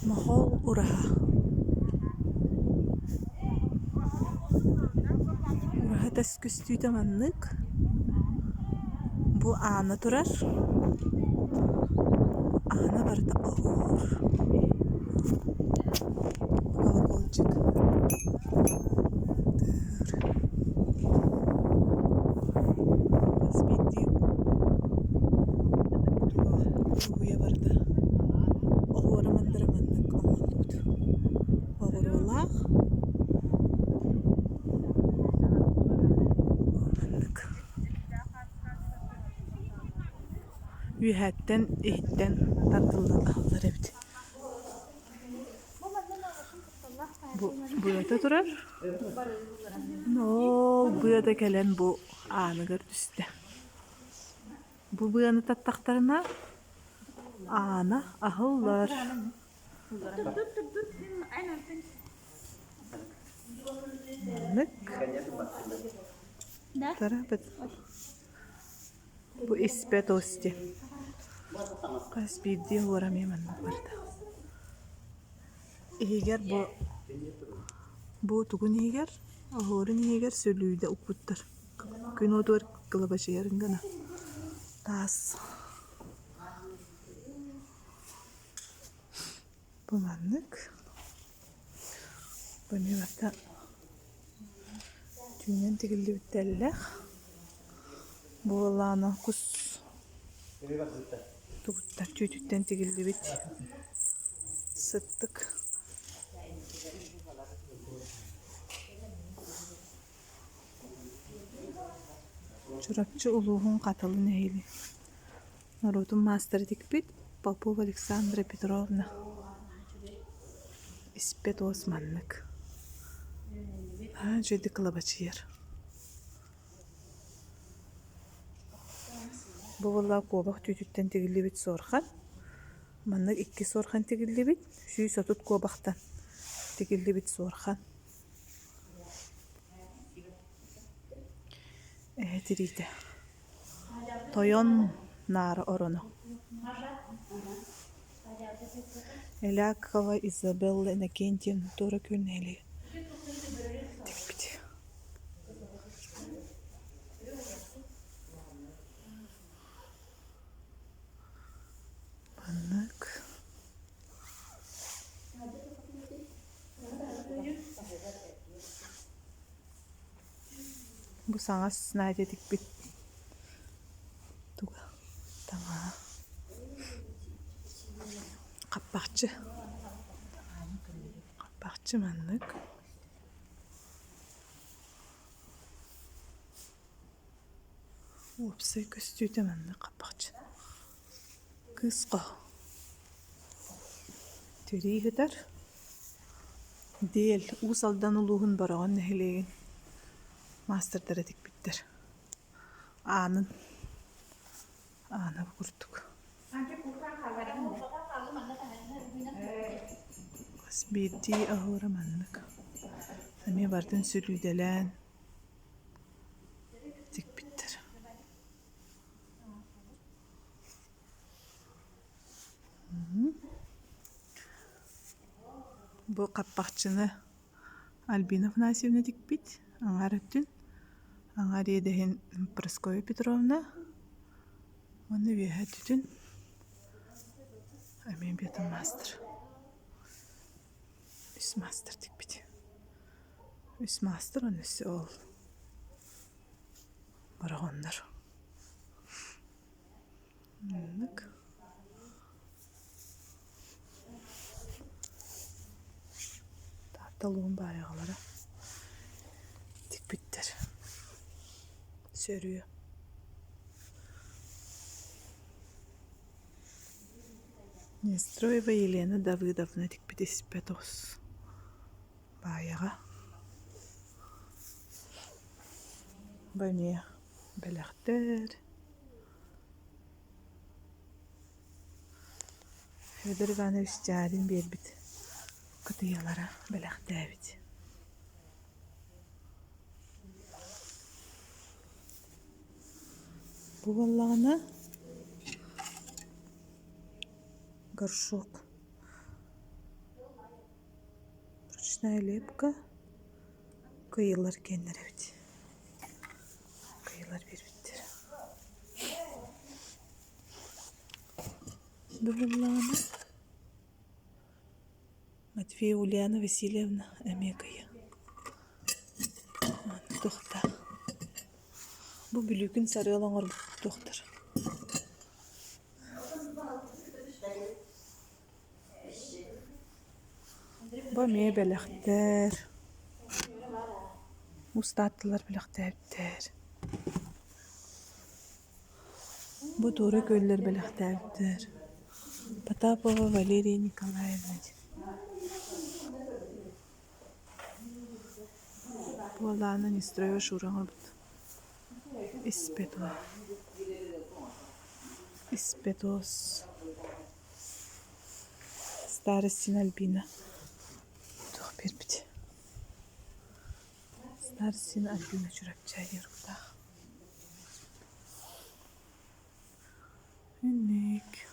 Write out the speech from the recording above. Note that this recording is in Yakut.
Моһол ураһа Ураһа тас көстүүтэ маннык Бу аана турар Аана барыта оһуор Колокольчик Хас биирдии уруһуйа барыта оһуора мандара маннык оҥоһуллубут. Оҕуруолаах маннык үөһэттэн иһиттэн тардыллан аһыллар эбит. Бу быата турар. Ол быата кэлэн бу ааныгар түстэ. Бу быаны таттахтарына аана аһыллар. Маннык тарапыт. Бу испэт ости. Хас биирдии уора эмиэ маннык барда. Иһигэр бу бу тугун иһигэр оһуорун иһигэр сүлүүдэ укпуттар. Күн уотугар кылабачыйарын гына таас. Бу маннык. Бу эмиэ барыта түүнэн тигиллибит тэллэх. Буоллаҕына кус тугуттан түүтүттэн тигиллибит сыттык. Чурапчы улууһун Хатылы нэһилиэгин норуотун маастара тикпит Попова Александра Петровна испэт уос маннык аа үчүгэйдик кылабачыйар Бу буоллаҕа куобах түүтүттэн тигиллибит суорҕан. Маннык икки суорҕан тигиллибит, 130 куобахтан тигиллибит суорҕан. Эһэ тириитэ. Тойон наара ороно. Элякова Изабелла Иннокентьевна туора күөл нэһилиэгэ тикпит. Маннык Бу саҥас Надя тикпит туга таҥаһа хаппахчы хаппахчы маннык Уопсай көстүүтэ маннык хаппахчы. Кыыс хоһо. Тирии сытар. Диэл Уус Алдан улууһун Бороҕон нэһилиэгин маастардара тикпиттэр. Аанын аана бу курдук. Хас биирдии оһуора маннык. Эмиэ барытын сүлүүдэлээн Тикпиттэр Бу хаппахчыны Альбина Афанасьевна тикпит аҥаар өттүн, аҥаар иэдэһин Прасковья Петровна уонна үөһэ өттүтүн эмиэ бэйэтин маастар үс маастар тикпит. Үс маастар уонна өссө ол бороҕоннор. Маннык. Таатта улууһун баайаҕалара тикпиттэр. Сөрүө. Нестроева Елена Давыдовна тикпит испэт оҕус. Баайаҕа Бу эмиэ бэлэхтэр Федор Иванович Чарин биэрбит кытыйалара бэлэхтээбит Бу буоллаҕына горшок. Ручная лепка кыйылар киэннэр эбит. Кыйылар биэрбиттэр. Быһыллаҕына Матвей Ульяна Васильевна эмиэ кыйа. Туохтаах. Бу бүлүүкүн сарыал оҥорбут туохтар. Бу эмиэ бэлэхтэр, устааттылар бэлэхтээбиттэр. Бу туора күөллэр бэлэхтээбиттэр. Потапова Валерия Николаевна диэн. Бу Алана Нестроева Шура оҥорбут. Испэтуо. Испэтос. Старостина Альбина туох биэрбит Старостина Альбина Чурапча диэн уруктаах. Инник.